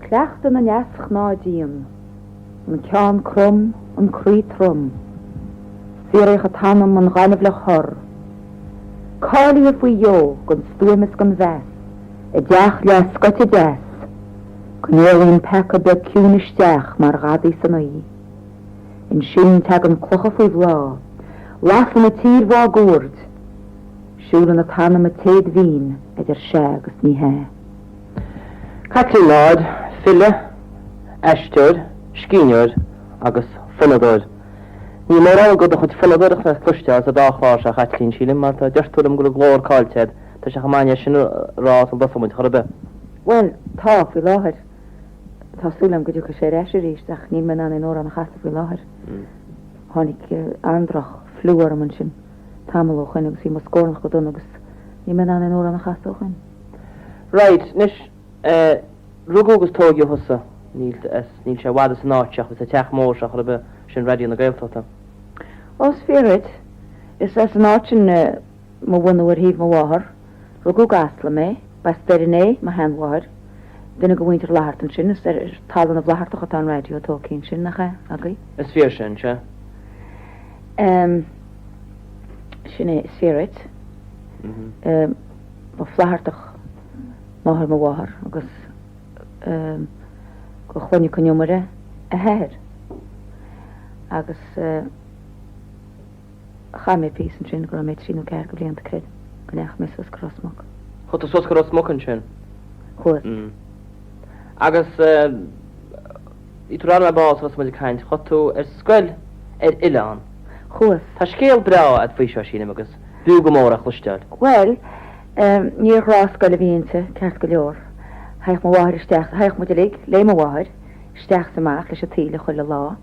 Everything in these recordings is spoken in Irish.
Cleachtadh na ndeasghnáth dian, an ceann crom, an croí trom. Saothraíodh an t-anam an ghaineamhlach thor. Cáilithe faoi dhó gan stuaim is gan mheas i dteach leathscoite deas, go n-éalaíonn peaca beag ciúin isteach mar ghadaí san oíche. Ansin tagann clocha faoi bhláth, lasann an tír mháguaird. Siúlann an t-anam an téad mhín a deir sea agus ní hea. Caitlín Maude, file, aisteoir, scríbhneoir agus fonnadóir. Níl mórán de do chuid fonnadóireachta le cloisteáil sa dá chlár seo, a Chaitlín, sílim, mar tá, deir tú liom go bhfuil an glór caillte agat. Tá sé chomh maith é sin a rá sula dtosóidh muid chor ar bith. Bhuel, tá, faoi láthair. Tá súil agam go dtiocfaidh sé ar ais arís, ach níl mé in ann aon amhrán a chasadh faoi láthair. Tháinig an-droch-fhliú orm ansin tamall ó shoin agus bhí mo scornach go dona agus níl mé in ann aon amhrán a chasadh ó shoin. Right, anois, eh, rugadh agus tóigeadh thusa, níl, níl sé i bhfad as an áit seo, sa teach mór seo chor ar bith, sin Raidió na Gaeltachta. Ó, is fíor dhuit. Is as an áit sin mo bhunú ar thaobh mo mháthar. Rugadh i gCasla mé. B'as Doire an Fhéich mo sheanmháthair. Duine de mhuintir Fhlatharta ansin. Is ar talamh na bhFlaitheartach atá an raidió tógtha ansin, nach ea, agaibh? Is fíor sin, sea. Em, sin é, is fíor dhuit. Em, ba Fhlaitheartach máthair mo mháthar agus, em, de Chloinne Con Iomaire a hathair. Agus, eh. Chaith mé píosa ansin go raibh mé trí nó ceathair de bhlianta, creidim, go ndeachaigh mé suas go Ros Muc. Chuaigh tú suas go Ros Muc ansin? Chuas. Mm. Agus bhí tú ag rá liom ar ball sula thosaigh muid ag caint, chuaigh tú ar scoil ar oileán. Chuas. Tá scéal breá agat faoi seo, sílim, agus b'fhiú go mór é a chloisteáil. Bhuel, níor ghnáthscoil a bhí inti, ceart go leor. Thagadh mo mháthair isteach, thagadh muid uilig, le mo mháthair, isteach is amach leis an taoille chuile lá.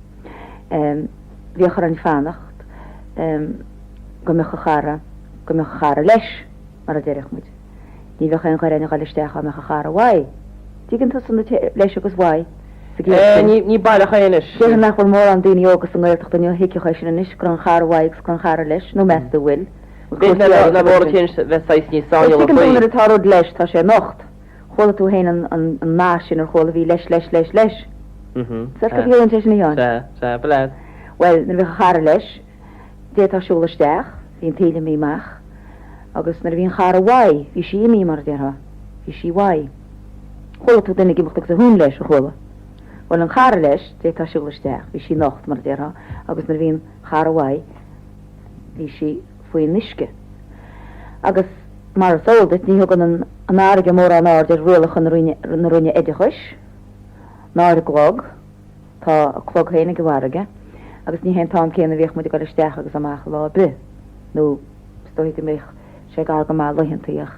Bhíodh orainn fanacht go mbeadh an chara, go mbeadh an chara leis, mar a déarfadh muid. Ní bheadh aon ghoir againn a dhul isteach dá mbeadh an chara uaidh. Dtuigeann tusa na leis agus uaidh sa gciall sin. Ní baileach é anois. Déarfainn nach bhfuil mórán daoine óga sa nGaeltacht inniu a thuigfeadh é sin anois, go raibh an chara uaidh agus go raibh an chara leis, nó meas tú an bhfuil? B'fhéidir nach mór bheith saghas níos saineolaí faoi. Tuigeann tú nuair atá rud leis, tá sé nocht. Chuala tú féin an nath sin ar chuala, bhí leis, leis, leis, leis. Sea, cad a chiallaíonn sé sin a Sheáin? Sea, sea, ba leat. Bhuel, nuair a bhíodh an chara leis, d'fhéadfá siúl isteach, bhí an taoille imithe amach, agus nuair a bhí an chara uaidh, bhí sí imithe, mar a déarfá, bhí sí uaidh. Chuala tú duine ag imeacht agus a thóin leis, ar chuala? Bhuel, an cara leis, d'fhéadfá siúl isteach, bhí sí nocht, mar a déarfá, agus nuair a bhí an chara uaidh, bhí sí faoin uisce. Agus mar is eol duit, ní thugann an fharraige mórán aird ar rialacha na Roinne Oideachais, ná ar an gclog. Tá a clog féin ag an bhfarraige, agus ní hé an t-am céanna a bhíodh muid ag dul isteach agus amach lá ar bith, nó is dóigh go mbeadh sé gar go maith laethantaí, ach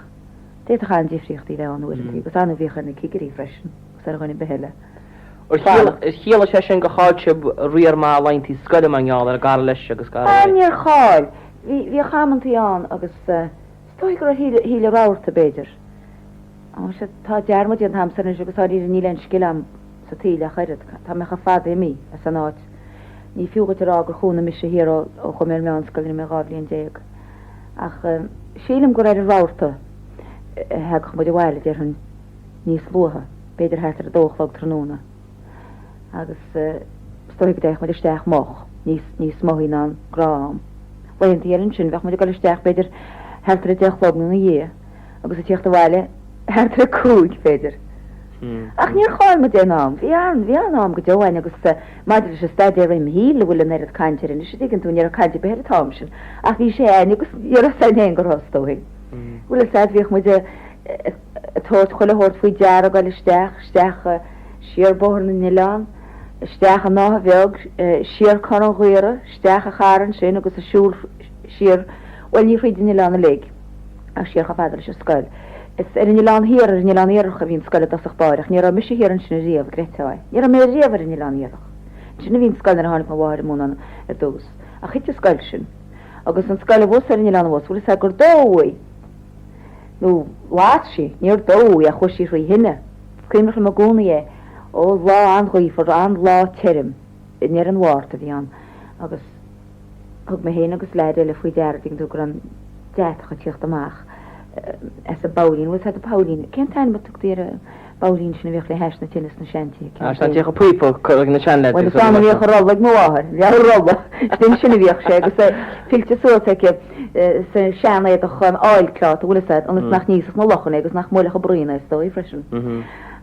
d'fhéadfadh an-difríochtaí a bheith ann uaireantaí, agus ar ndóigh bhíodh ar na cigirí freisin, agus ar dhuine ar bith eile. Ar chiallaigh sé sin gur chaill sibh riar maith laethantaí scoile mar gheall ar an gcara leis agus cara uaidh? Níor chaill. Bhíodh amantaí ann agus is dóigh go raibh Shíle Rabharta, b'fhéidir. Sea, tá dearmad déanta a'msa anois agus dáiríre níl aon scil a'm sa taoille ach oiread. Tá mé chomh fada imithe as an áit. Ní fiú dhuit a rá gur chónaigh mise thiar ó chuaigh mé ar meánscoil nuair a bhí mé 12 bhliain. Ach sílim gur ar an rabharta a thagadh muid abhaile, déarfainn, níos luaithe, b'fhéidir thart ar a dó a chlog tráthnóna. Agus is dóigh go dtéadh muid isteach moch, níos, níos moiche ná an gnáth-am. Laethantaí eile ansin, bheadh muid ag dul isteach b'fhéidir thart ar a deich a chlog nó ina dhiaidh agus ag tíocht abhaile thart ar a cúig, b'fhéidir. Ach níor chaill muid aon am. Bhí an, bhí an-am go deo againn agus maidir leis an staidéar imshaoil a bhfuil an oiread cainte air anois, an dtuigeann tú, ní raibh caint ar bith air an t-am sin. Ach bhí sé againn agus ní raibh 's againn féin go raibh, is dóigh. Bhfuil fhios a'd, bhíodh muid ag tabhairt chuile shórt faoi deara ag dul isteach, isteach siar Bóthar na nOileán, isteach an Áth Bheag, siar Cor an Ghaora, isteach an Charr ansin agus ag siúl siar, bhuel ní thríd an oileán uilig ach siar chomh fada leis an scoil. Is ar an Oileán Thiar, ar an Oileán Iartharach a bhí an scoil i dtosach báire ach ní raibh mise thiar ansin ariamh, an gcreidfeá é. Ní raibh mé riamh ar an Oileán Iartharach. Ansin a bhí an scoil nuair a tháinig mo mháthair ag múineadh ar dtús. Ach thit an scoil sin. Agus an scoil abhus ar an oileán abhus, bhfuil fhios a'd gur dódh í. Nó las sí, níor dódh í ach chuaigh sí thrí thine. Is cuimhneach liom i gcónaí é. Ó, lá an-ghaofar, an-lá tirim, i ndeireadh an Mhárta a bhí ann agus thug mé féin agus leaid eile faoi deara, dtuigeann tú, go raibh an deatach ag tíocht amach as an bpoillín. Bhfuil fhios a'd an poillín? Cén t-ainm a tugtaí ar an. Babhlaín sin a bhíodh le hais na tine sna seantithe, Ah, ceann sin an píopa curtha ag na seanleaids Bhuel, is ann a bhíodh an rolla ag mo mháthair, leabhar rolla, sin sin a bhíodh sé agus é fillte suas aici sa sean-éadach oilcloth, an bhfuil fhios a'd, ionas nach n-íosfadh na lochanna é agus nach mbuailfeadh an braon é, is dóigh, freisin.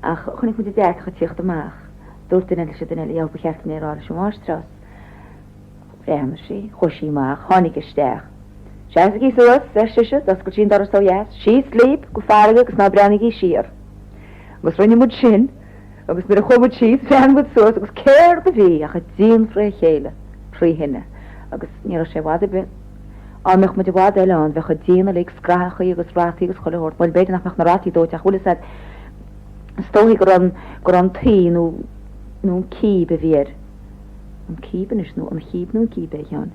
Ach chonaic muid an deartach ag tíocht amach. Dúirt duine leis an duine eile, Dheabhail, ba cheart dúinn é a rá leis an mháistreás. Bhreathnaigh sí, chuaigh sí amach, tháinig isteach. Seasaigí suas, ar sise, d'oscail sí an doras ó dheas, síos libh go farraige agus ná breathnaígí siar. Agus rinne muid sin, agus nuair a chuaigh muid síos, bhreathnaigh muid suas agus céard a bhí ach an díon fré chéile, trí thine. Agus ní raibh sé i bhfad ar bith, á mbeadh muid i bhfad eile ann, bheadh an díon uilig scrathachaí agus rataí agus chuile shórt, bhuel b'fhéidir nach mbeadh na rataí dóite ach bhfuil fhios a'd, is dóichí go raibh an, go raibh an tuí nó, nó an cíb a bhí air. An cíb anois nó an chíb nó an cíb é a Sheáin?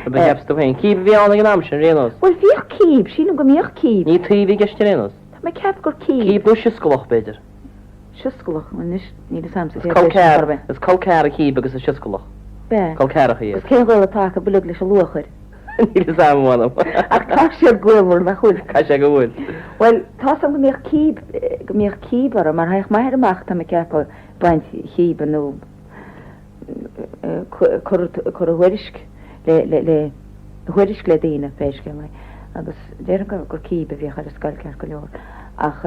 Ba cheapas tú féin. Cíb a bhí ann ag an am sin, ar aon nós. Bhuel, bhíodh cíb, sílim go mbíodh cíb. Ní tuí a bhí i gceist ar aon nós. Tá mé ag ceapadh gur cíb. Cíb nó sioscalach, b'fhéidir. Sioscalach, bhuel anois, níl fhios a'msa céard é sin chor ar bith. Is col ceathar an chíb agus an sioscalach. B'ea. Col ceathracha iad. Agus cén gaol atá acu uilig leis an luachair? Níl fhios a'm, a mh'anam. Ach tá siad gaolmhar, nach bhfuil? Caithfidh sé go bhfuil. Bhuel, tá 'fhios a'm go mbíodh cíb, go mbíodh cíb orthu, mar théadh m'athair amach, tá mé ag ceapadh, baint chíbe nó cur a thuairisc le thuairisc le daoine pé scéal é agus déarfainn gur cíb a bhíodh ar an scoil ceart go leor ach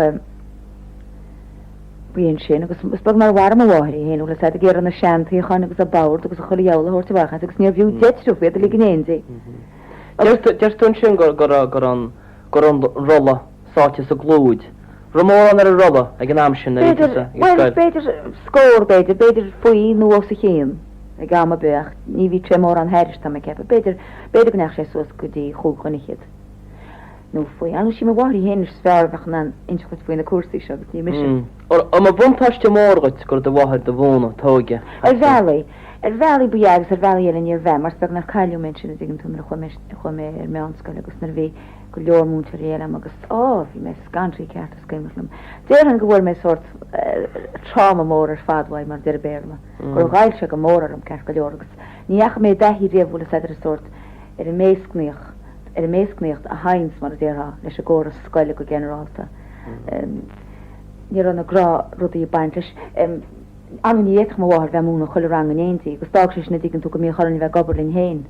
bhí ansin agus is beag nár mharaigh mo mháthair í féin bhfuil fhios a'd ag iarraidh na sean-tuíocháin agus an bord agus chuile dheabhal a thabhairt amach as agus níorbh fhiú deich triuf iad uilig in éindí. Deir tú ansin go raibh an go raibh an rolla sáite sa gclúid. Raibh mórán ar an rolla ag an am sin nuair a bhí tusa ag scoil? B'fhéidir, bhuel, b'fhéidir scór, b'fhéidir, b'fhéidir faoi nó os a chionn ag am ar bith ach ní bhíodh sé mórán thairis, tá mé ag ceapadh. B'fhéidir, b'fhéidir go ndeachaigh sé suas go dtí chúig dhuine fhichead nó faoi. Ar ndóigh, sí mo mháthair í féin anois is fearr a bheadh in ann inseacht duit faoi na cúrsaí seo agus ní mise. An mba bhuntáiste mór dhuit gur do mháthair do mhúin tú óige? Ar bhealaí. Ar bhealaí ba ea agus ar bhealaí eile níorbh ea mar is beag nár cailleadh mé ansin, an dtuigeann tú, nuair a chuaigh mé, chuaigh mé ar meánscoil agus nuair a bhí go leor múinteoirí eile a'm agus, á, bhí mé scanraithe ceart is cuimhneach liom. Déarfainn go bhfuair mé sórt tráma mór ar fad uaidh mar a deir an Béarla, gur ghoill sé go mór orm ceart go leor agus ní dheachaigh mé i dtaithí riamh bhfuil fhios a'd ar an sórt, ar an mbéascnaíocht, ar an mbéascnaíocht a théanns mar a déarfá leis an gcóras scoile go ginearálta. Ní raibh na gnáthrudaí ag baint leis. Ar ndóigh ní fhéadfadh mo mháthair bheith ag múineadh chuile rang in éindí agus d'fhág sé sin an dtuigeann tú go mbíodh orainn a bheith ag obair linn féin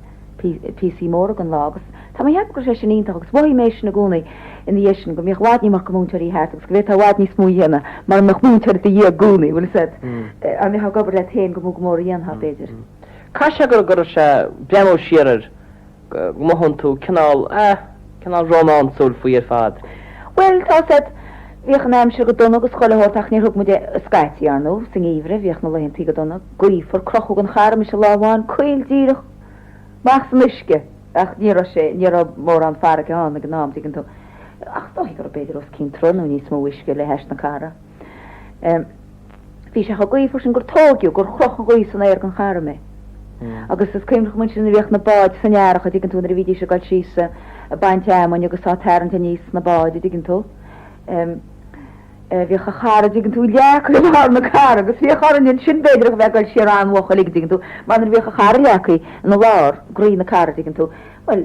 píosaí móra den lá agus tá mé ag ceapadh go raibh sé sin iontach agus mhothaigh mé sin i gcónaí ina dhiaidh sin go mbíodh i bhfad níos mó múinteoirí thart agus go bhféadfá i bhfad níos mó a dhéanamh mara mbeadh múinteoir i do dhiaidh i gcónaí, bhfuil fhios a'd. Dá mbeifeá ag obair leat féin gur mó go mór a dhéanfá b'fhéidir. Caithfidh sé go raibh sé breathnú siar air go mothaíonn tú cineál, eh, cineál rómánsúil faoi ar fad. Bhuel, tá fhios a'd, bhíodh an aimsir go dona agus chuile shórt ach níor thug muid é scaití, ar ndóigh, sa ngeimhreadh, bhíodh na laethantaí go dona, gaofar, crochadh den charr mise lá amháin, caol díreach amach san uisce, ach ní raibh sé, ní raibh mórán farraige ann ag an am, tuigeann tú. Ach is dóichí go raibh b'fhéidir os cionn troigh nó níos mó uisce le hais na cara. Eh. Bhí sé chomh gaofar sin gur tóigeadh, gur chroch an ghaoth san aer den charr mé. Agus is cuimhneach liom ansin nuair a bhíodh na báid san earrach, a' dtuigeann tú, nuair a bhídís ag dul síos a' baint fheamainn agus á tarraingt aníos sna báid, a' dtuigeann tú. Bhíodh an charr, a' dtuigeann tú, leagtha i lár na cara agus bhíodh orainn ansin b'fhéidir a bheith ag dul siar an-mhoch uilig, a' dtuigeann tú, mar nuair a bhíodh an charr leagtha ina lár, i gcroí na cara, a' dtuigeann tú, bhuel,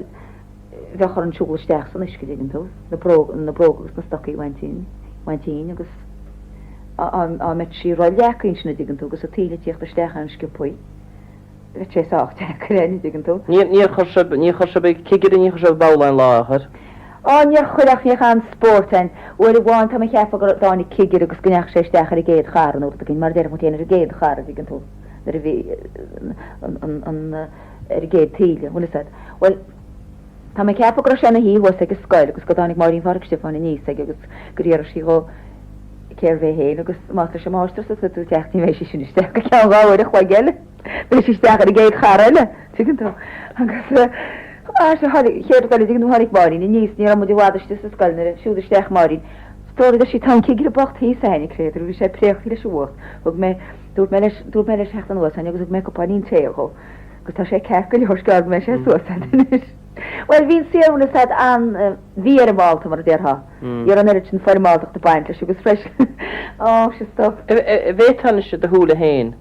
bheadh orainn siúl isteach san uisce, a' dtuigeann tú, na bróga, na bróga agus na stocaí a bhaint dínn, bhaint dínn agus. Á mbeadh sí róleagtha ansin a dtuigeann tú agus an taoille ag tíocht isteach an-sciobthaí, bheadh sé sách deacair an dtuigeann tú. Níor chuir sibh, níor chuir sibh ag cigire, níor chuir sibh babhla aon lá a chuir? Á, níor chuir ach bhíodh an-spórt ann. Uair amháin tá mé ag ceapadh go dtáinig cigire agus go ndeachaigh sé isteach ar an gcéad charr nó rud éigin, mar a déarfadh muid féin ar an gcéad charr a dtuigeann tú, nuair a bhí an, an, an, ar an gcéad taoille, bhfuil fhios a'd. Bhuel, Tá mé ag ceapadh go raibh sé ina shuí thuas ag an scoil agus go dtáinig Máirín Phádraig Stiofáin aníos aige agus gur fhiafraigh sí dhó cérbh é féin agus más leis an máistreás atá tú ag teacht ní bheidh sí sin isteach go ceann 2 uair a chloig eile. Beidh sí isteach ar an gcéad charr eile, tuigeann tú. Agus ah sea tháinig, chéad rud eile tuigeann tú tháinig Máirín aníos, ní raibh muid i bhfad istigh sa scoil nuair a siúd isteach Máirín. Stór a deir sí tá an cigire bocht thíos a'inn, a créatúr, bhí sé préachtaí leis an bhfuacht. Thug mé, dúirt mé leis, dúirt mé leis theacht anuas a'inn agus thug mé cupáinín tae dhó. Agus tá sé ceart go leor is gearr go mbeidh sé suas a'd anois. Bhuel, bhí an saol bhfuil fhios a'd an-mhífhoirmeálta mar a déarfá. Ní raibh an oiread sin foirmeáltacht ag baint leis agus freisin Ó, sea stop. An bhféadfá anois i do shúile féin,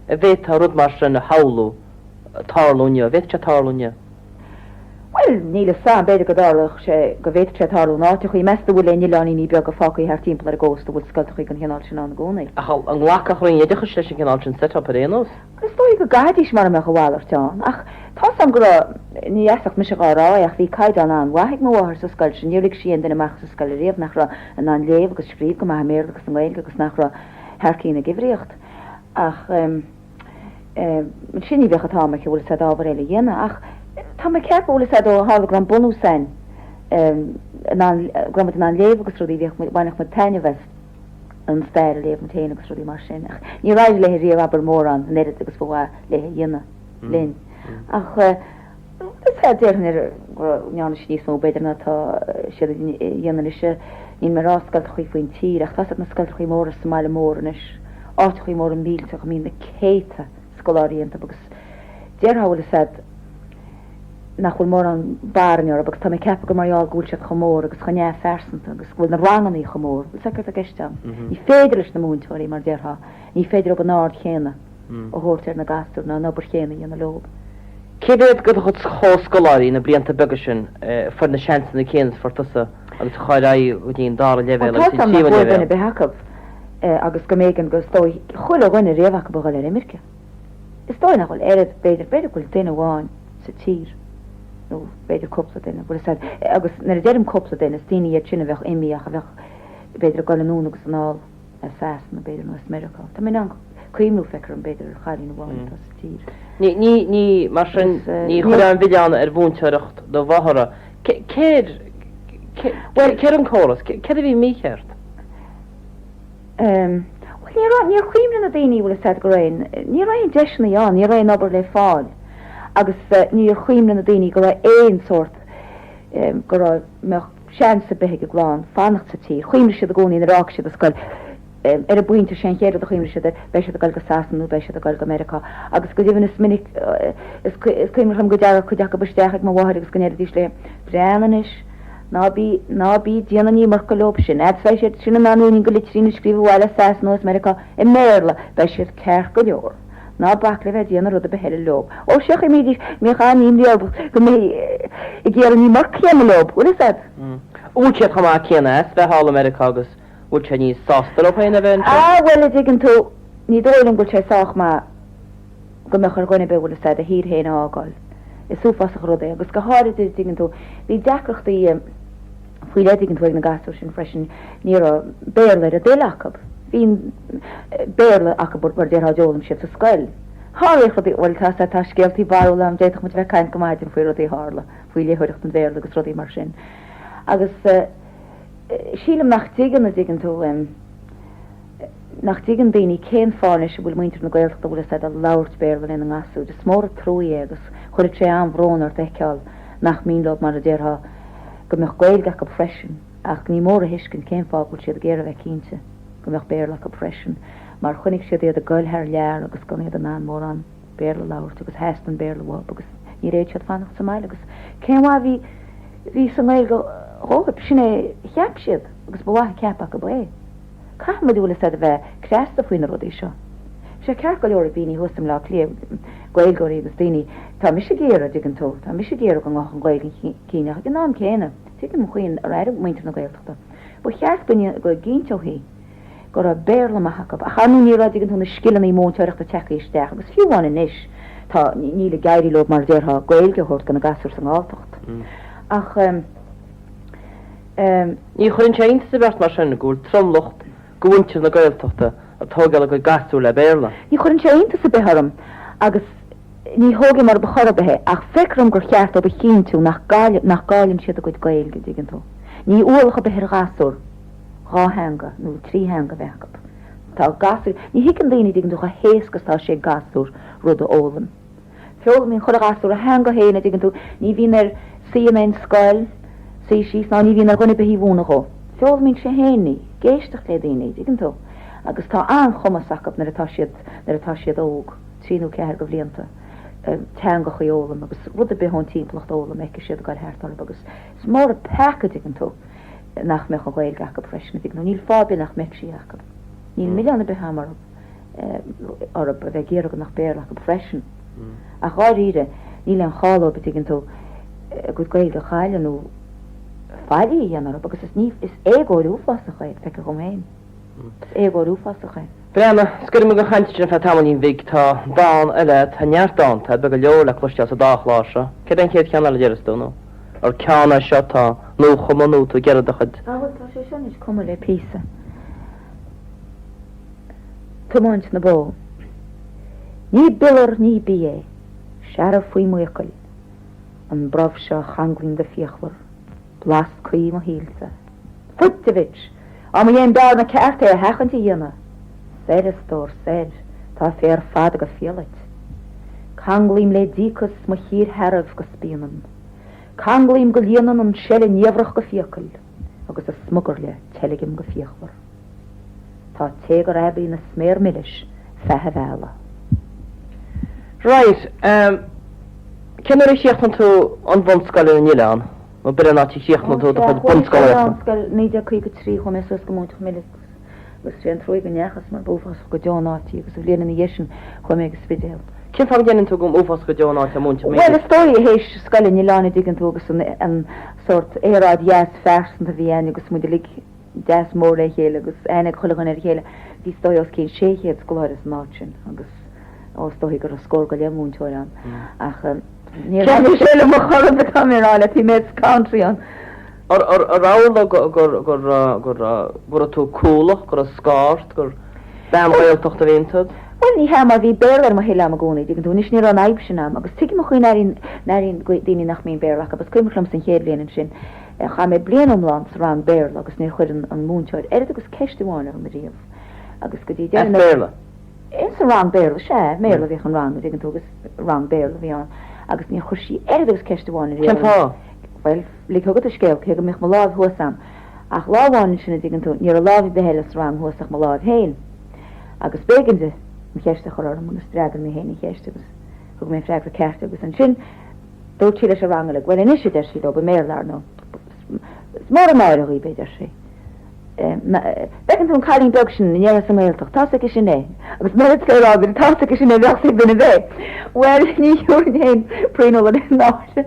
an bhféadfá rud mar sin a shamhlú tarlú inniu, an bhféadfadh sé tarlú inniu? Bhuel, níl 'fhios a'm, b'fhéidir go dtarlódh sé, go bhféadfadh sé tarlú in áiteachaí. Meas tú bhfuil aon oileáiníní beaga fágtha thart timpeall ar an gcósta a bhfuil scoltachaí den chineál sin ann i gcónaí? Ach an nglacfadh Roinn Oideachais leis an gcineál sin set-up ar aon nós? Is dóigh go gcaithfidís mara mbeadh a mhalairt ann. Ach tá's a'm go raibh, ní fheasacht mise dhá rá é, ach bhí caighdeán an-mhaith ag mo mháthair sa scoil sin. Níor lig sí aon duine amach as an scoil ariamh nach raibh in ann léamh agus scríobh go maith i mBéarla agus i nGaeilge agus nach raibh thar cinn ag uimhríocht. Ach. Ansin ní bheadh an t-am aici, bhfuil 'fhios a'd, ábhar eile a dhéanamh. Ach tá mé ag ceapadh, bhfuil 'fhios a'd, ó tharla go raibh an bunús a'inn, in ann, go raibh muid in ann léamh agus rudaí, bhíodh muid, bhainfeadh muid taitneamh as an stair a léamh muid féin agus rudaí mar sin. Ach níor éirigh léi riamh, abair, mórán, an oiread agus ba mhaith léi a dhéanamh linn. Ach is ea, déarfainn go ndearna sí níos mó b'fhéidir ná tá siad a dhéanamh anois. Níl mé ag rá scoltachaí faoin tír ach tá's a'd na scoltachaí móra sa mbaile mór anois, áiteachaí móra millteacha, a mbíonn na céadta scoláirí iontu agus déarfá bhfuil 'fhios a'd nach bhfuil mórán barainn orthu agus tá mé ag ceapadh gur mar gheall go bhfuil siad chomh mór agus chomh neamhphearsanta agus go bhfuil na rangannaí chomh mór, bhfuil 'fhios a'd céard atá i gceist a'm. Ní féidir leis na múinteoirí mar déarfá, ní féidir leob an aird chéanna. a thabhairt ar na gasúir ná an obair chéanna a dhéanamh leob. Cé mhéad de do chuid comhscoláirí na blianta beaga sin a fuair na seansanna céanna is a fuair tusa agus a chuaigh ar aghaidh go dtí an dara leibhéal agus an tríú leibhéal? Tá 's a'm nach bhfuair duine ar bith acu agus go mb'éigean go, is dóigh, chuile dhuine riamh acu a dhul ar imirce. Is dóigh nach bhfuil oiread, b'fhéidir, b'fhéidir go bhfuil duine amháin sa tír nó b'fhéidir cúpla duine, bhfuil 'fhios a'd, agus nuair a deirim cúpla duine, is daoine iad sin a bheadh imithe ach a bheadh b'fhéidir ag dul anonn agus anall. as Sasana, b'fhéidir, nó as Meiriceá. Tá mé in ann cuimhniú, feictear dom, b'fhéidir, ar chailín amháin atá sa tír. Ní, ní, ní, mar sin, ní chuirfeá an milleán ar mhúinteoireacht do mháthara. Cér, cé, cér an córas? Céard a bhí mícheart? Bhuel, ní raibh, níor chuimhnigh na daoine, bhfuil 'fhios a'd, go raibh aon, ní raibh aon deiseanna ann, ní raibh aon obair le fáil agus níor chuimhnigh na daoine go raibh aon sórt, go raibh, mbeadh, seans ar bith ag a gclann fanacht sa tír. Chuimhnigh siad i gcónaí nuair a fhág siad an scoil, ar an bpointe sin, an chéad rud a chuimhnigh siad air, beidh siad ag dul go Sasana nó beidh siad ag dul go Meiriceá. Agus go deimhin is minic, is cuimhneach liom go dtagadh cuid acu isteach ag mo mháthair agus go ndeiridís léi, Breathnaigh anois, ná bí, ná bí ag déanamh an iomarca leob sin. Fhad is bheidh siad sin in ann uainnín de litrín a scríobh abhaile as Sasana nó as Meiriceá i mBéarla, beidh siad ceart go leor. Ná bac le bheith ag déanamh rud ar bith eile leob. Ó, sea, chuimhnídís, mbíodh an-imní orthu go mbeifí ag iarraidh an iomarca a dhéanamh leob, bhfuil 'fhios a'd. An bhfuil siad chomh maith céanna as bheith thall i Meiriceá agus bhfuil sé níos sásta leo féin a bheith anseo? Ah, bhuel, a dtuigeann tú, ní dóigh liom go bhfuil sé sách maith go mbeadh ar dhuine ar bith, bhfuil 'fhios a'd, a thír féin a fhágáil. Is uafásach an rud é, agus go háirid, a dtuigeann tú, bhí deacrachtaí, faoi leith, dtuigeann tú, ag na gasúir sin freisin, ní raibh Béarla ar a dtoil acu. Bhí Béarla acu mar déarfá a d'fhoghlaim siad sa scoil. Tharlaíodh rudaí, bhuel tá, tá scéaltaí barrúla ann, d'fhéadfadh muid a bheith ag caint go maidin faoi rudaí a tharla, faoi léitheoireacht an Bhéarla agus rudaí mar sin. Agus sílim nach dtuigeann, a dtuigeann tú, nach dtuigeann daoine cén fáth anois a bhfuil muintir na Gaeltachta, bhfuil 'fhios a'd, ag labhairt Béarla lena ngasúir. Is mór an truaí é agus chuirfeadh sé an-bhrón ort a fheiceáil nach mian leo, mar a déarfá, go mbeadh Gaeilge acu freisin ach ní mór a thuiscint cén fáth go bhfuil siad ag iarraidh a bheith cinnte go mbeadh Béarla acu freisin mar chonaic siad iad ag goil thar lear agus gan iad in ann mórán Béarla a labhairt agus theastaigh an Béarla uathu agus níor fhéad siad fanacht sa mbaile agus cén mhaith a bhí bhí sa nGaeilge dhóibh, sin é a cheap siad agus ba mhaith an ceapadh acu é. Caithfidh muid, bhfuil 'fhios a'd, a bheith cneasta faoi na rudaí seo. Sé ceart go leor ag daoine thuas i mBleá Cliath, Gaeilgeoirí agus daoine, tá mise ag iarraidh, dtuigeann tú, tá mise ag iarraidh go ngabhfadh an Ghaeilge chun cinn ach ag an am céanna, tuigim an chaoi ar airigh muintir na Gaeltachta. Ba cheart go go gcinnteofaí go raibh Béarla maith acu ach ar ndóigh ní raibh, dtuigeann tú, na scileanna múinteoireachta tagtha isteach agus fiú amháin anois tá, níl ag éirí leo mar a déarfá Gaeilge a thabhairt do na gasúir sa nGalltacht. Ach. Ní chuireann sé iontas ar bith ort mar sin go bhfuil tromlach de mhuintir na Gaeltachta ag tógáil a gcuid gasúr le Béarla. Ní chuireann sé iontas ar bith orm agus ní thógfainn orthu chor ar bith é ach feictear dom gur cheart dóibh a chinntiú nach nach gcailleann siad a gcuid Gaeilge, an dtuigeann tú. Ní ualach ar bith ar ghasúr dhá theanga nó trí theanga a bheith acu. Tá gasúir, ní thuigeann daoine, an dtuigeann tú, chomh héasca is atá sé ag gasúr rud a fhoghlaim. Foghlaimíonn chuile ghasúr a theanga féin, a dtuigeann tú, ní bhíonn air suí in aon scoil, suí síos, ná ní bhíonn ar dhuine ar bith í a mhúineadh dhó. Foghlaimíonn sé féin í, ag éisteacht le daoine, a dtuigeann tú. Agus tá an-chumas acu nuair atá siad, nuair atá siad óg, trí nó ceathair de bhlianta, teangachaí a fhoghlaim agus rud ar bith ón timpeallacht a fhoghlaim, a fheicfidh siad ag goil thart orthu agus is mór an peaca, a dtuigeann tú, nach mbeadh an Ghaeilge acu freisin, a dtuigeann tú. Níl fáth ar bith nach mbeadh sí acu. Níl milleán ar bith a'm orthu. orthu a bheith ag iarraidh go mbeadh Béarla acu freisin. Ach dháiríre, níl aon chall dóibh, a dtuigeann tú. A gcuid Gaeilge a chailleadh nó faillí a dhéanamh orthu agus is ní, is éagóir uafásach é, feictear dhom féin. Is éagóir uafásach é. Breathnaigh, scoirfidh muid den chaint sin ar feadh tamaillín bhig. Tá dán eile agat, tá neart dánta agat, beidh go leor le cloisteáil sa dá chlár seo. Céard é an chéad cheann eile a déarfas tú, nó ar ceann é seo atá nuachumtha nó tú ag iarraidh do chuid. Á bhuel, tá sé seo anois cumtha le píosa. Tiomáint na bó. Ní biolar ní bia é, searbh faoi m'fhiacail, an brobh seo a changlaím go fíochmhar. Blas cuí mo shaoilse. Fuit, a bhitch! Á mo dhéin b'fhearr na ceart é a sheachaint a dhéanamh. Soir, a stór, soir, tá féar fada go fial duit. Canglaím le díocas mo chíor shearbh go spíonann. Canglaím go líonann an seile niamhrach go fiacail agus a smugairle teilgim go fíochmhar. Tá téagar aibí 'na sméar milis feadh a bhealaigh. Right, ehm, cén uair a chríochnaigh tú an bhunscoil ar an oileán? Nó b'fhéidir an áit a chríochnaigh tú do chuid bunscolaíochta? Ó, sea, chuaigh mé ar an scoil 1953, chuaigh mé suas go Móinteach Milis agus sé an truaigh go ndeachas mar b'uafásach go deo an áit í agus an bhliain ina dhiaidh sin chuaigh mé go Spidéal. Cén fáth go ndeireann tú go mb'uafásach go deo an áit é Móinteach Milis? Bhuel, is dóigh, théis scoil an oileáin a dtuigeann tú agus an sórt aeráid dheas phearsanta a bhí ann agus muid uilig deas mór le chéile agus aithne ag chuile dhuine ar a chéile. Bhí is dóigh os cionn 600 scoláire san áit sin agus ó is dóigh go raibh scór go leith múinteoir ann ach níor thaitnigh sé liom ar chor ar bith tá mé ag rá leat, bhí mé sa country ann. Ar tharla go raibh tú cúlach, go raibh scáth ort, gur bean Ghaeltachta a bhí iontu? Bhuel ní hea mar bhí Béarla ar mo thoil a'm i gcónaí, dtuigeann tú. Anois ní raibh an fhadhb sin a'm agus tuigim an chaoi a n-airíonn daoine nach mbíonn Béarla acu. Is cuimhneach liom san chéad bhliain ansin, Chaith mé bliain iomlán sa rang Béarla agus níor chuir an múinteoir oiread agus ceist amháin orm ariamh. Agus go dtí deireadh na. As Béarla? Ins an rang Béarla, sea. I mBéarla a bhíodh an rang, a dtuigeann tú, agus rang Béarla a bhí ann. Agus níor chuir sí oiread agus ceist amháin ariamh Cén orm. fáth? Bhuel, lig chugat an scéal, cé go mbíodh mo láimh thuas a'm. Ach lá amháin ansin, a dtuigeann tú, ní raibh lámh ar bith eile sa rang thuas ach mo láimh féin. Agus b'éigean di an cheist a chur orm agus d'fhreagair mé féin an cheist agus thug mé an freagra ceart agus ansin, Dúirt sí leis an rang uilig, Bhuel anois, a deir sí leo, i mBéarla, ar ndóigh, is mór an náire dhaoibh é, a deir sí. Bhfeiceann tú an cailín beag sin a ndéarfá sa nGaeltacht, tá's aici sin é. Agus an oiread le rá, bhí tá's aici sin é, bheadh ag duine ar bith. Bhuel, ní thiúrfainn féin puinn ola le náire.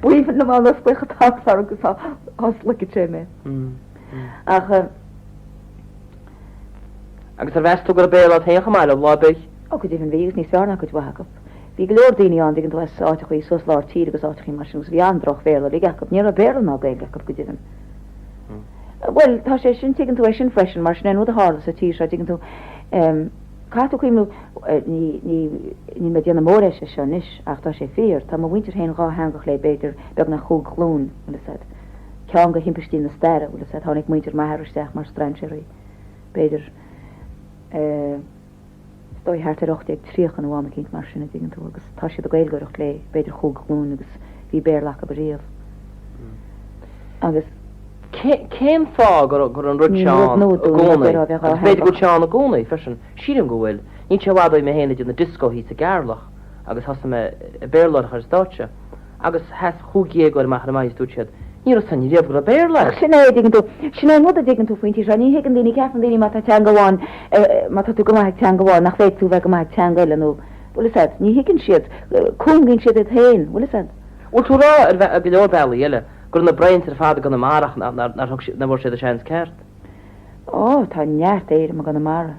B'aoibhinn liom dá n-osclaíodh an t-amharclár agus dá sloigfeadh sé mé. Ach. Agus ar mheas tú go raibh Béarla agat féin chomh maith leo, lá ar bith? Ó, go deimhin bhí, agus níos fearr ná cuid mhaith acu. Bhí go leor daoine ann, dtuigeann tú, as áiteachaí suas lár tíre agus áiteachaí mar sin agus bhí an-droch-Bhéarla uilig acu. Ní raibh Béarla ná Gaeilge acu, go deimhin. Bhuel, tá sé sin, tuigeann tú é sin freisin, mar sin é an rud a tharla sa tír seo, dtuigeann tú. Caithfidh tú cuimhniú, ní, ní, níl mé ag déanamh mórdheise seo anois, ach tá sé fíor, tá mo mhuintir féin dhátheangach le b'fhéidir beagnach chúig ghlúin, bhfuil fhios a'd. Ceann de thimpistí na staire, bhfuil fhios a'd, tháinig muintir m'athar isteach mar strainséirí, b'fhéidir, eh, is dóigh thart ar 1830 nó am eicínt mar sin, a dtuigeann tú, agus tá siad ag Gaeilgeoireacht le b'fhéidir chúig ghlúin agus bhí Béarla acu ariamh. Agus. Cén fáth go raibh an rud Ní seo rud ann nua i dúinn, mar gcónaí? déarfá, a bheith Agus b'fhéidir go dhátheangach. bhfuil sé ann i gcónaí freisin. Sílim go bhfuil. Níl sé i bhfad ó bhí mé féin ag déanamh dioscó thíos i gCeatharlach agus thosaigh mé ag Béarlóireacht ar an stáitse. Agus sheas chúig dhéagóir amach ar an is dúirt siad, Ní raibh fhios againn riamh go raibh Béarla Ach sin é, a dtuigeann tú. Sin é an rud a dtuigeann tú faoin tír seo. Ní thuigeann daoine, ceapann daoine má tá teanga amháin, má tá tú go maith ag teanga amháin, nach bhféadfaidh tú bheith go maith ag teanga eile nó, bhfuil fhios a'd, ní thuigeann siad. Cúngaíonn siad iad féin, bhfuil fhios a'd. Bhfuil tú ag rá, ar go leor bealaí eile, go raibh na Bryants ar fad i gConamara ach nár thug siad, nár bhfuair siad a seans ceart? Ó, tá neart éirim i gConamara.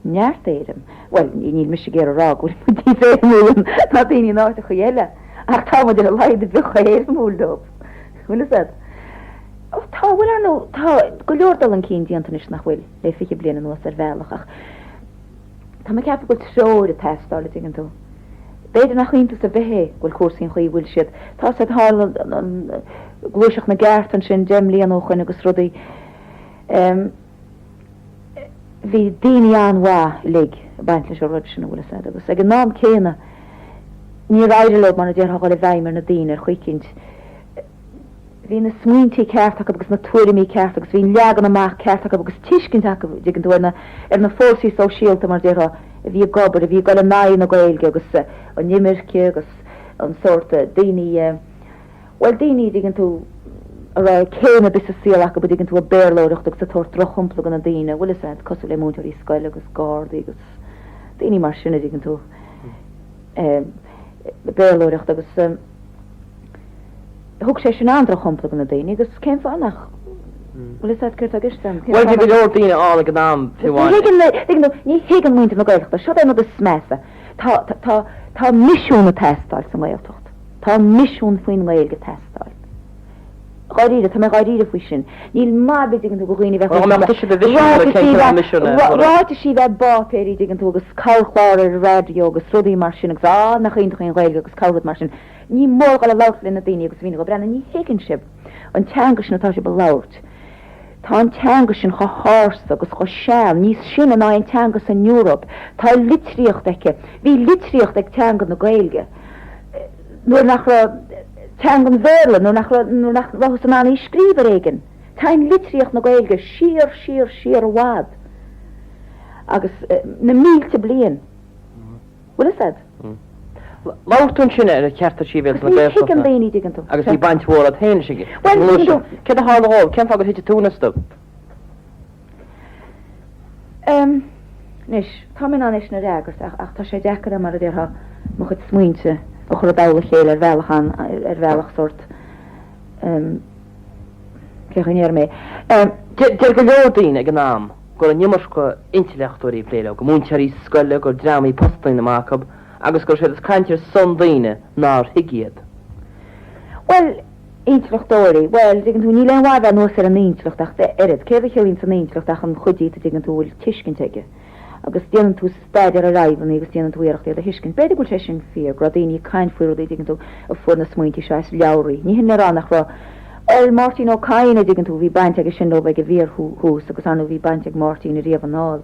Neart éirim. Bhuel, níl mise ag iarraidh a rá go bhfuil muid níos éirimiúla ná daoine in áiteachaí eile, ach tá muid ar a laghad a bheith chomh héirimiúil leo. Bhfuil fhios a'd? Ó, tá, bhuel, ar ndóigh, tá go leor dul chun cinn déanta anois nach bhfuil, le 20 bliain anuas ar bhealach, ach tá mé ag ceapadh go bhfuil treoir ag teastáil, a dtuigeann tú. B'fhéidir nach iontas ar bith é go bhfuil cúrsaí an chaoi a bhfuil siad. Tá fhios a'd, tharla an Gluaiseacht na gCeart ansin 10 mbliana ó shoin agus rudaí. Bhí daoine an-mhaith uilig ag baint leis an rud sin, an bhfuil fhios a'd, agus ag an am céanna níor éirigh leo, mar a déarfá, dhul i bhfeidhm ar na daoine ar chaoi eicínt. Bhí na smaointí ceart acu agus na tuairimí ceart agus bhí an leagan amach ceart acu agus tuiscint acu, an dtuigeann tú, ar na, ar na fórsaí sóisialta, mar a déarfá, a bhí ag obair, a bhí ag dul in aghaidh na Gaeilge agus an imirce agus an sórt daoine, Bhuel, daoine, a dtuigeann tú, a raibh céim ar bith sa saol acu, a dtuigeann tú, ag Béarlóireacht agus ag tabhairt drochshampla do na daoine, bhfuil fhios a'd, cosúil le múinteoirí scoile agus gardaí agus daoine mar sin, a dtuigeann tú, ag Béarlóireacht agus. Thug sé sin an-drochshampla do na daoine agus cén fáth nach bhfuil fhios agat céard atá i gceist agam? Bhuel, bhí go leor daoine ann ag an am, fiú amháin. Ní thuigeann na, tuigeann tú, ní thuigeann muintir na Gaeltachta, seo é an rud is measa, tá, tá, tá misiún ag teastáil sa nGaeltacht. Tá misiún faoin nGaeilge ag teastáil. Dháiríre, tá mé dháiríre faoi sin. Níl maith ar bith, dtuigeann tú, do dhaoine a bheith Dá mbeadh tusa i do mhisiúnóir, cén cineál misiúin é a thabharfá? Ráitisí a bheith i bpáipéirí, dtuigeann tú, agus corrchlár ar an raidió agus rudaí mar sin agus á, nach iontach í an Ghaeilge agus corrrud mar sin. Ní mór dhul ag labhairt le na daoine agus a mhíniú dhóibh, breathnaigh, ní thuigeann sibh an teanga sin atá sibh a labhairt. Tá an teanga sin chomh hársa agus chomh sean, níos sine ná aon teanga san Eoraip. Tá litríocht aici. Bhí litríocht ag teanga na Gaeilge nuair nach raibh teanga an Bhéarla, nuair nach raibh, nuair nach rabhthas in ann í a scríobh ar éigean. Téann litríocht na Gaeilge siar, siar, siar i bhfad agus na mílte bliain. Bhfuil fhios a'd? Labhair tú ansin ar chearta sibhialta na Agus ní thuigeann daoine, dtuigeann tú. Agus bhí baint mhór agat féin leis an Bhuel, tuigeann tú. Céard a tharla dhóibh? Cén fáth gur thit an tóin astu? Em, anois, tá mé in ann é sin a fhreagairt ach, ach tá sé deacair mar a déarfá, mo chuid smaointe a chur i dtoll a chéile ar bhealach an, ar bhealach sórt, em, cén chaoi a ndéarfaidh mé é? Em. Deir go leor daoine ag an am go raibh an iomarca intleachtóirí ag plé leo, go múinteoirí scoile, gur dream a bhí postanna maithe acu agus go raibh siad ag caint ar son daoine nár thuig iad. Bhuel, intleachtóirí, bhuel, dtuigeann tú, níl aon mhaith a bheith anuas ar an intleacht ach oiread. Céard a chiallaíonns an intleacht ach an chuid díot a dtuigeann tú a bhfuil tuiscint aige. Agus déanann tú staidéar ar fhadhbanna agus déanann tú iarracht iad a thuiscint. B'fhéidir go bhfuil sé sin fíor, go raibh daoine ag caint faoi rudaí, dtuigeann tú, a fuair na smaointe seo as leabhraí. Ní hin le rá nach raibh, bhuel, Máirtín Ó Cadhain, a dtuigeann tú, bhí baint aige sin leo ag an bhfíorthús agus ar ndóigh bhí baint ag Máirtín ariamh anall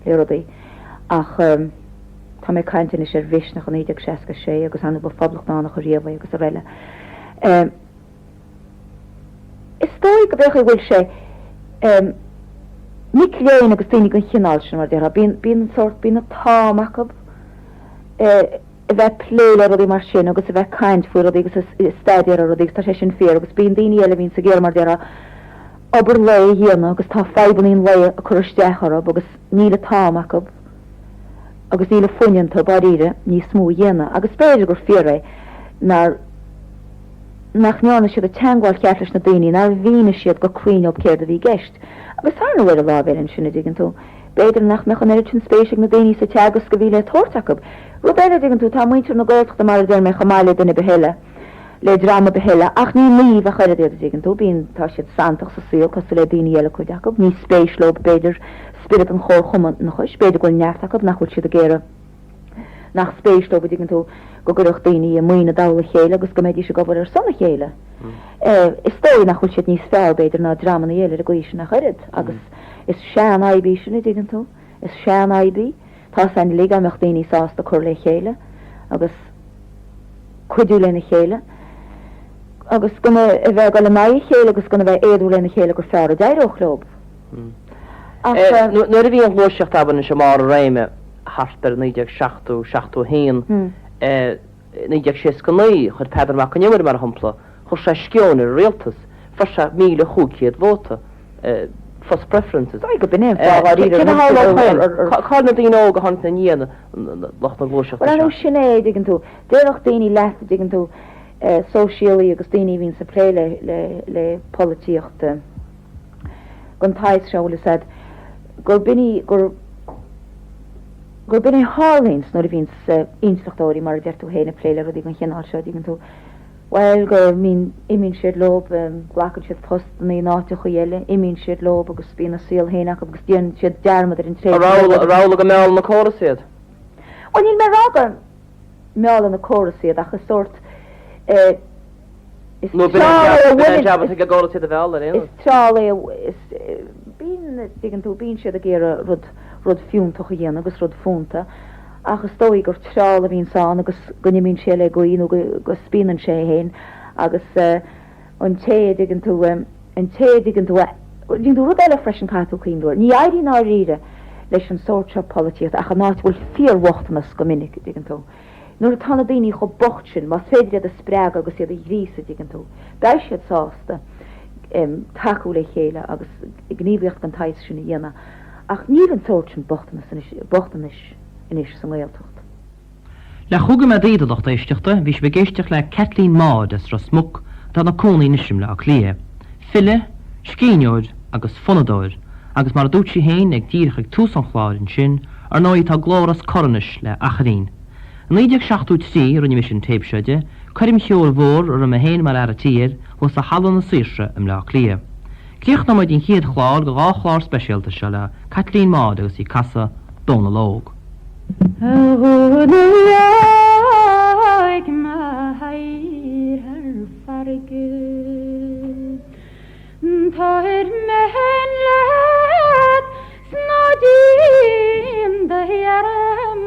le rudaí. Ach tá mé ag caint anois ar Mhisneach i 1966 agus ar ndóigh ba phoblachtánach ariamh é agus araile. Is dóigh go b'fhéidir go bhfuil sé, mic léinn agus daoine den chineál sin, mar a déarfá, bíonn, bíonn an sórt, bíonn an t-am acu a bheith ag plé le rudaí mar sin agus a bheith ag caint faoi rudaí agus ag staidéar ar rudaí agus tá sé sin fíor agus bíonn daoine eile a bhíonns ag iarraidh, mar a déarfá, obair lae a dhéanamh agus tá fadhbanna an lae ag cur isteach orthu agus níl an t-am acu agus níl an fuinneamh iontu, dáiríre, níos mó a dhéanamh agus b'fhéidir gur fíor é nár. nach ndearna siad an teagmháil cheart leis na daoine, nár mhínigh siad go cruinn dóibh céard a bhí i gceist. Agus ar ndóigh ar an láimh eile ansin, a dtuigeann tú, b'fhéidir nach mbeadh an oiread sin spéise ag na daoine sa teagasc a bhí le tabhairt acu. Rud eile, a dtuigeann tú, tá muintir na Gaeltachta, mar a deir mé, chomh maith le duine ar bith eile, le dream ar bith eile, ach ní naoimh ach oiread iad, a dtuigeann tú, bíonn, tá siad santach sa saol, cosúil le daoine eile, cuid acu. Ní spéis leo, b'fhéidir, spiorad an chomharchumannachais, b'fhéidir go bhfuil neart acu nach bhfuil siad ag iarraidh, nach spéis leo, a dtuigeann tú, go gcuirfeadh daoine a maoin i dtoll a chéile agus go mbeidís ag obair ar son a chéile. Is dóigh nach bhfuil siad níos fearr, b'fhéidir, ná dreamanna eile ar an gcaoi sin ach oiread, agus is seanfhadhb í sin, a dtuigeann tú. Is seanfhadhb í. Tá 's a'inn uilig dá mbeadh daoine sásta cur le chéile agus cuidiú lena chéile agus gan a bheith ag dul in aghaidh a chéile agus gan a bheith éadmhar lena chéile gur fearr a d'éireodh leo. Ach. Nuair a bhí an ghluaiseacht abair anois i mbarr a réime thart ar 1970, 71, 1969, chuir Peadar Mac an Iomaire, mar shampla, chuir sé sceoin ar an rialtas, fuair sé 1,500 vóta, first preferences. Dóigh go b'in é an fáth dháiríre. Céard a tharla ó shin? Cá bhfuil na daoine óga a tháinig ina ndiaidh lucht na gluaiseachta seo? Bhuel, ar ndóigh, sin é, a dtuigeann tú. Déarfadh daoine leat, a dtuigeann tú, sóisialaí agus daoine a bhíonns ag plé le polaitíocht, den tsaghas seo, bhfuil fhios a'd, gurb in í, gur, gurb in é a tharlaíonns nuair a bhíonns intleachtóirí, mar a deir tú féin, ag plé le rudaí den chineál seo, dtuigeann tú, bhuel, go mbíonn, imíonn siad leob, glacann siad postanna in áiteachaí eile, imíonn siad leob agus bíonn a saol féin acu agus déanann siad dearmad ar an tréimhse. An amhlaidh go meallann an córas iad? Bhuel, níl mé ag rá go meallann an córas iad ach is sórt, eh, Is treall é a bhaineann. Is treall é a, is, bíonn, dtuigeann tú, bíonn siad ag iarraidh rud, rud fiúntach a dhéanamh agus rud fónta ach is dóigh gur treall a bhíonns ann agus go n-imíonn sé le gaoth nó go, go spíonann sé é féin agus an té a dtuigeann tú, an té a dtuigeann tú a, dtuigeann tú, rud eile freisin caithfidh tú cuimhniú air, ní éiríonn dáiríre leis an sórt seo polaitíochta ach in áit a bhfuil fíorbhochtanas go minic, dtuigeann tú. Nuair atá na daoine chomh bocht sin, más féidir iad a spreagadh agus iad a ghríosadh, dtuigeann tú, beidh siad sásta tacú le chéile agus gníomhaíocht den tsaghas sin a dhéanamh. Ach níl an sórt sin bochtanais anois sa nGaeltacht. Le chúig nóiméad daoibh, a lucht éisteachta, bhí sibh ag éisteacht le Caitlín Maude as Ros Muc. atá ina cónaí anois i mBleá Cliath. File, scríbhneoir agus fonnadóir, agus mar a dúirt sí féin ag díreach ag tús an chláir ansin, ar ndóigh tá a glór as cor anois le achairín. I 1973 a rinne mise an téip seo di, coirm cheoil mhór a raibh mé féin mar fhear a' tí air thuas i Halla na Saoirse i mBleá Cliath. Críochnóidh muid an chéad chlár de dhá chlár speisialta seo le Caitlín Maude agus í ag casadh Dónal Óg. A Dhónaill Óig m'athair thar farraige Tabhair mé leat 's ná déan dearmad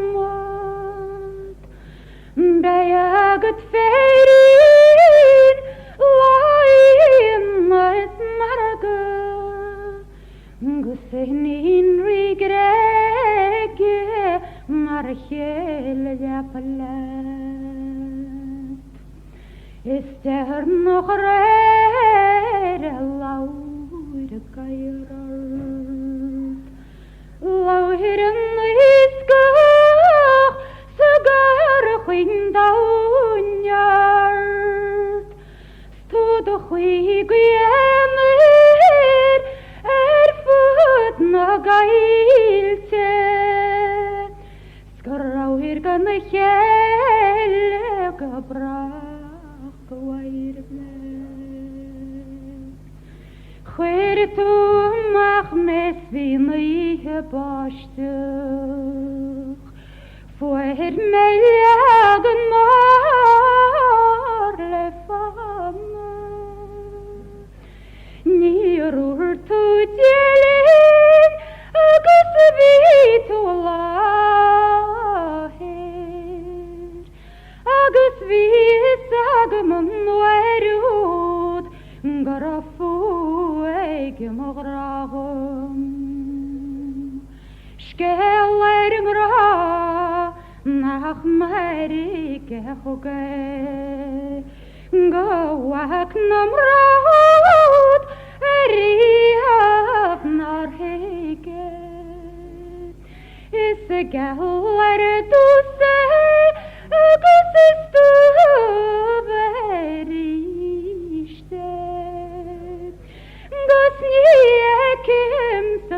Beidh agat féirín lá aonaigh is margaidh 'Gus iníon Rí Gréige mar chéile leapa leat. Is deireanach aréir a labhair gadhar ort. Labhair an iascach sa gcorrchuing domhain ort. 'S tú do shuí go haonar ar fud na gcoillte. 'S go rabhair gan a chéile go brách go mhairbh leat. Chuir tú amach mé 's bhí an oíche báisteach. Fuair mé leagan mór le fána. Níor dhúirt tú Dia linn agus bhí tú i láthair. Agus bhí fhios agam an uair úd go raibh fuath ag mo ghrá dhom. Scéal ar an ngrá nach mairfidh a thug é go bhfaca na mná úd ariamh nár thuig é. Is geal ar dtús é agus is dubh arís é. 'Gus ní fheicim sa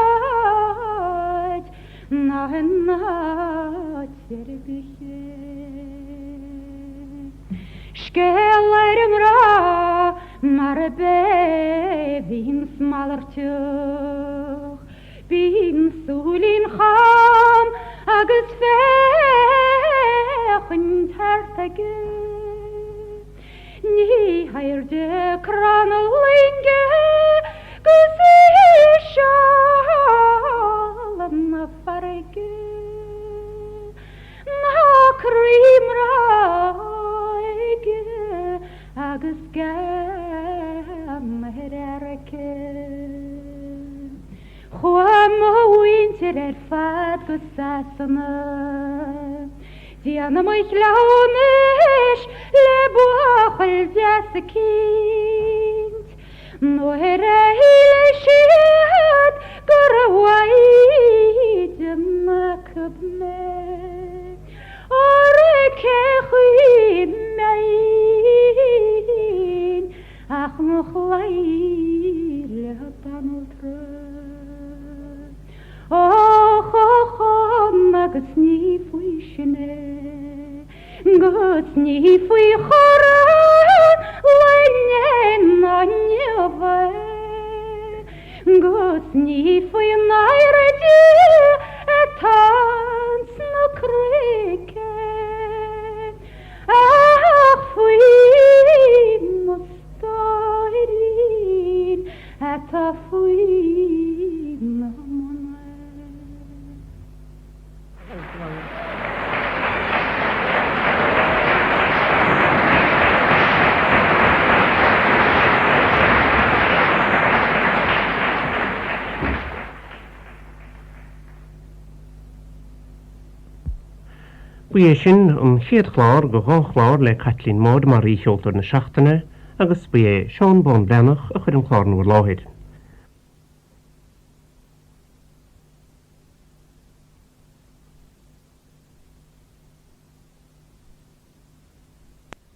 tsráid ná in áit ar bith é. Scéal ar an ngrá mar ab é bhíonns malartach, bíonn súilín cham agus féachaint thart aige. Ní hairde crann na loinge 'gus íseal an farraige ná croí mná óige agus gean ar fhear aici. Chuaigh mo mhuintir ar fad go Sasana. Déanaim mo chleamhnais le buachaill deas eicínt. Nuair a shíl siad go raibh mhaighdean acub mé. Óra cé chaoi mbeinn ach mo chloí le banaltra. Ó chomh dona agus ní faoi sin é, 'gus ní faoi choróin lainne ná nimhe, 'gus ní faoin airde atá sna cnoic é, ach faoi mo stóirín. Atá faoi na mná. Ba é sin an chéad chlár de dhá chlár le Caitlín Maude mar aoicheoltóir na seachtaine agus ba é Seán Bán Breathnach a chuir an clár nua i láthair.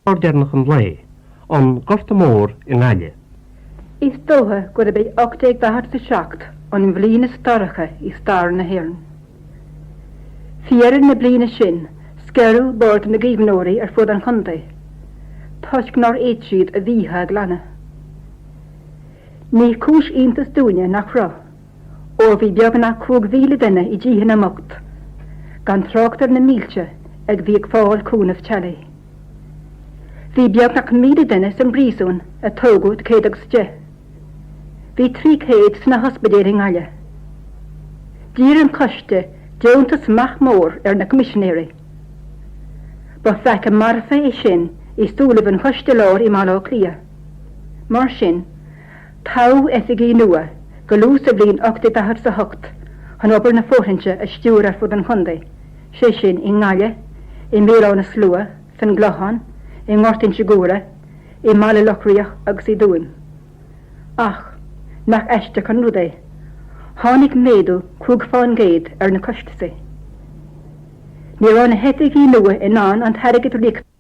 Clár deireanach an lae. An Gorta Mór i nGaillimh. Is dócha gurb é 1847 an bhliain is dorcha i stair na hÉireann. Faoi dheireadh na bliana sin scoireadh Bord na gCaomhnóirí ar fud an chontae toisc nár fhéad siad a bhfíocha a ghlanadh. Ní cúis iontais dúinne nach raibh, óir bhí beagnach 5,000 duine i dtithe na mbocht, gan trácht ar na mílte a bhí ag fáil cúnamh teaghlaigh. Bhí beagnach 1,000 duine san bpríosún a tógadh do 110. Bhí 300 sna hospidéil i nGaillimh. D'iarr an coiste deontas maith mór ar na Coimisinéirí. Ba pheaca marfa é sin i súilibh an Choiste Láir i mBaile Átha Cliath. Mar sin, toghadh oifigigh nua go luath sa bhliain 1848 chun obair na fóirthinte a stiúradh ar fud an chontae, sé sin, i nGaillimh, i mBéal Átha na Slua, san gClochán, i nGort Inse Guaire, i mBaile Locha Riach agus i dTuaim. Ach, nach aisteach an rud é, tháinig méadú 5 fán gcéad ar na costaisí. Ní raibh na hoifigigh nua in ann an t-airgead riachtanach.